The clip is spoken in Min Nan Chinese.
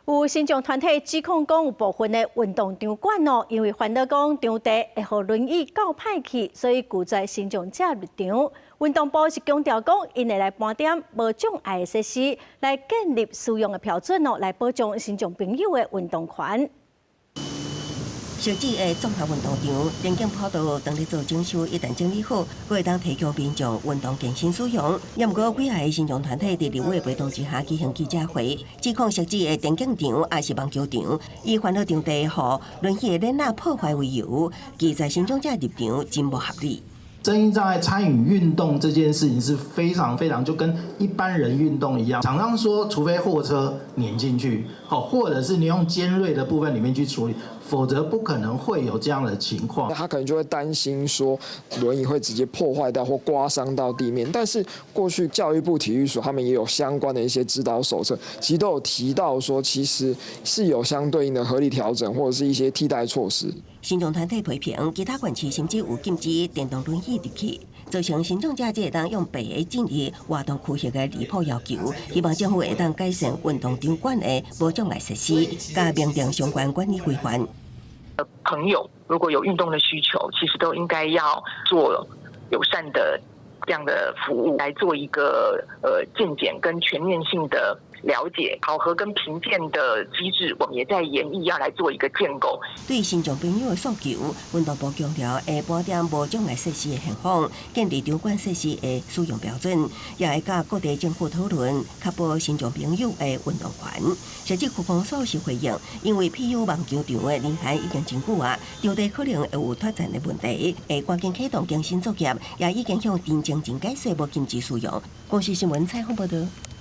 有身障團體指控講，有部分的運動場館哦，因為煩惱講場地會予輪椅攪歹去，所以拒絕身障者入場。運動部是強調講，𪜶會來盤點無障礙的設施，來建立使用的標準哦，來保障身障朋友的運動權。設置的綜合運動場，田徑跑道當咧做整修，一旦整理好，閣會當提供民眾運動健身使用。也毋過幾个身障團體佇立委陪同之下舉行記者會，指控設置的田徑場抑是網球場，以煩惱場地予輪椅的輪仔破壞為由，拒絕身障者入場，真無合理。身心障礙參與運動這件事情是非常非常就跟一般人運動一樣。廠商說，除非貨車碾進去，好，或者是你用尖銳的部分裡面去處理，否則不可能會有這樣的情況。他可能就會擔心說輪椅會直接破壞到或刮傷到地面。但是過去教育部體育署他們也有相關的一些指導手冊，其實都有提到說，其實是有相對應的合理調整或者是一些替代措施。身障團體批評，其他縣市甚至有禁止電動輪椅入去，造成身障者只會當用爬的進入活動區域的離譜要求。希望政府會當改善運動場館的無障礙設施，佮明定相關管理規範。朋友如果有運動的需求，其實都應該要做友善的這樣的服務，來做一個健檢跟全面性的了解、考核跟評鑑的機制，我們也在研議要來做一個建構。對身障朋友的訴求，運動部強調會盤點無障礙設施的現況，建立場館設施的使用標準，也會佮各地政府討論，確保身障朋友的運動權。設置區公所是回應，因為 PU 網球場的年限已經真久啊，場地可能會有脫層的問題，會趕緊啟動更新作業，也已經向田前整改說無禁止使用。公視新聞採訪報導。